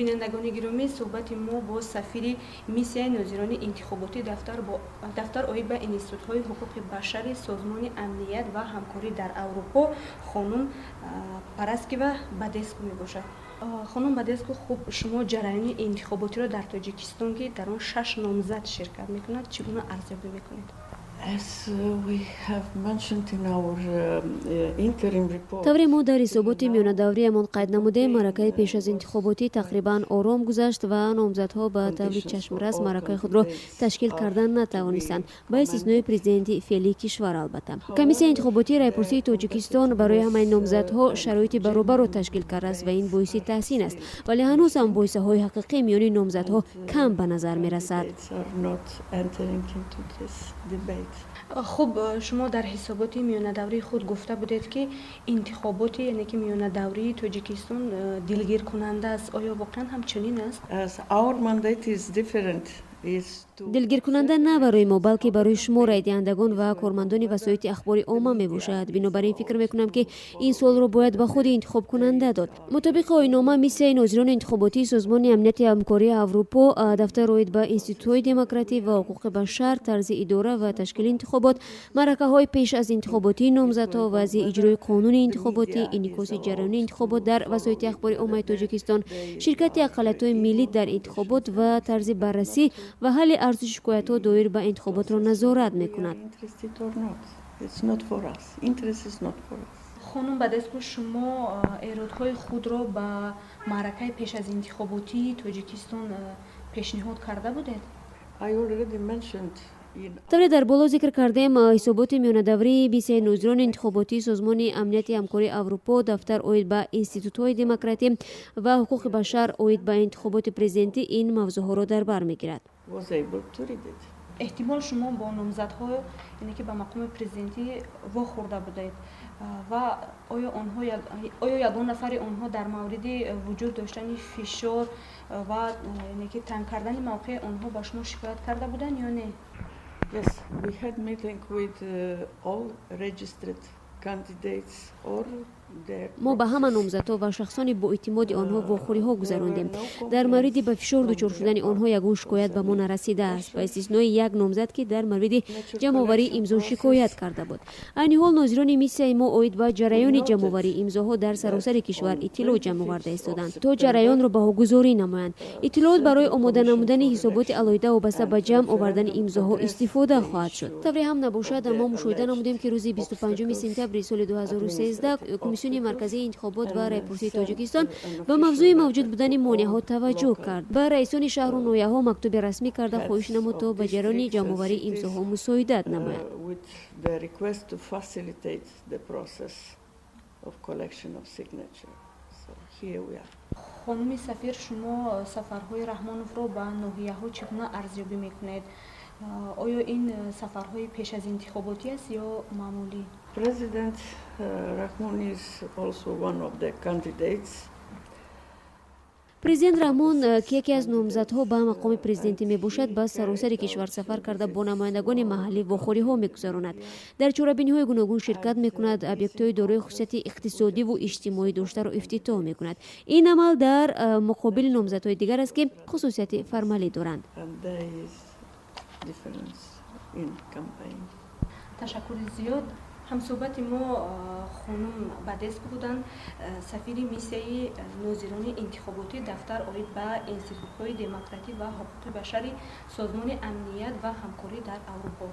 Бинандагони гиромӣ, суҳбати мо бо сафири миссияи нозирони интихоботӣ дафтар оид ба институтҳои ҳуқуқи башари Созмони амният ва ҳамкорӣ дар Аврупо хонум Параскева Бадеску мебошад. Хонум Бадеску, хуб, шумо ҷараёни интихоботиро дар Тоҷикистон, ки дар он шаш номзад ширкат мекунад, чӣ гуна арзёбӣ мекунед? Тавре мо дар ҳисоботи миёнадавриямон қайд намудем, маъракаи пеш аз интихоботӣ тақрибан ором гузашт ва номзадҳо ба таври чашмрас маъракаи худро ташкил кардан натавонистанд, ба истиснои президенти феълии кишвар, албатта. Комиссияи интихоботии райпурсии Тоҷикистон барои ҳамаи номзадҳо шароити баробарро ташкил кардааст ва ин боиси таҳсин аст, вале ҳанӯз ҳам мубоҳисаҳои ҳақиқӣ миёни номзадҳо кам ба назар мерасад. Хуб, шумо дар ҳисоботи миёнадаврии худ гуфта будед, ки интихоботи, яъне ки миёнадаврии Тоҷикистон дилгиркунанда аст. Оё воқеан ҳам чунин аст? Дилгиркунанда на барои мо, балки барои шумо, райдиҳандагон ва кормандони васоити ахбори омма мебошад. Бинобар ин фикр мекунам, ки ин суолро бояд ба худи интихобкунанда дод. Мутобиқи оиннома, миссияи нозирони интихоботии Созмони амнияти ҳамкории Аврупо дафтар оид ба институтҳои демократӣ ва ҳуқуқи башар, тарзи идора ва ташкили интихобот, маъракаҳои пеш аз интихоботии номзадҳо, вазъи иҷрои қонуни интихоботӣ, инъикоси ҷараёни интихобот дар васоити ахбори оммаи Тоҷикистон, ширкати ақаллиятҳои миллӣ дар интихобот ва тарзи баррасӣ ва ҳалли арзу шикоятҳо доир ба интихоботро назорат мекунад. Хонум Бадеску, шумо эродҳои худро ба маъракаи пеш аз интихоботии Тоҷикистон пешниҳод карда будед? Тавре дар боло зикр кардем, ҳисоботи миёнадаврии миссияи нозирони интихоботии Созмони амнияти ҳамкории Аврупо дафтар оид ба институтҳои демократӣ ва ҳуқуқи башар оид ба интихоботи президентӣ ин мавзӯъҳоро дар бар мегирад. Эҳтимол, шумо бо номзадҳо, яъне ки ба мақоми президентӣ, вохӯрда будед ва оё ягон нафари онҳо дар мавриди вуҷуд доштани фишор ва, яъне ки, танг кардани мавқеи онҳо ба шумо шикоят карда буданд ё не? Yes, we had meeting with all registered candidates or Мо ба ҳама номзадҳо ва шахсони боэътимоди онҳо вохӯриҳо гузарондем. Дар мавриди ба фишор дучор шудани онҳо ягон шикоят ба мо нарасидааст, ба истиснои як номзад, ки дар мавриди ҷамъоварии имзо шикоят карда буд. Айни ҳол нозирони миссияи мо оид ба ҷараёни ҷамъоварии имзоҳо дар саросари кишвар иттилоъ ҷамъ оварда истоданд, то ҷараёнро баҳогузорӣ намоянд. Иттилоот барои омода намудани ҳисоботи алоҳида вобаста ба ҷамъ овардани имзоҳо истифода хоҳад шуд. Тавре ҳам набошад, мо мушоҳида намудем, ки рӯзи 25 сентябри соли 2013 Комиссиони марказии интихобот ва райпурсии Тоҷикистон ба мавзӯи мавҷуд будани монеаҳо таваҷҷӯҳ кард, ба раисони шаҳру ноҳияҳо мактуби расмӣ карда, хоҳиш намуд, то ба ҷараёни ҷамъоварии имзоҳо мусоидат намоянд. Хонуми сафир, шумо сафарҳои Раҳмоновро ба ноҳияҳо чӣ гуна арзёбӣ мекунед? Оё ин сафарҳои пеш аз интихоботӣ аст ё маъмулӣ? President Rahmon is also one of the candidates. Президент Раҳмон, ки яке аз номзадҳо ба мақоми президентӣ мебошад, ба саросари кишвар сафар карда, бо намояндагони маҳаллӣ вохӯриҳо мегузаронад, дар чорабиниҳои гуногун ширкат мекунад, объектҳои дорои хусусияти иқтисодиву иҷтимоӣ доштаро ифтитоҳ мекунад. Ин амал дар муқобили номзадҳои дигар аст, ки хусусияти формалӣ доранд. Ташаккури зиёд. Ҳамсӯҳбати мо хонум Бадеску буданд, сафири миссияи нозирони интихоботӣ дафтар оид ба институтҳои демократӣ ва ҳуқуқи башари Созмони амният ва ҳамкорӣ дар Аврупо.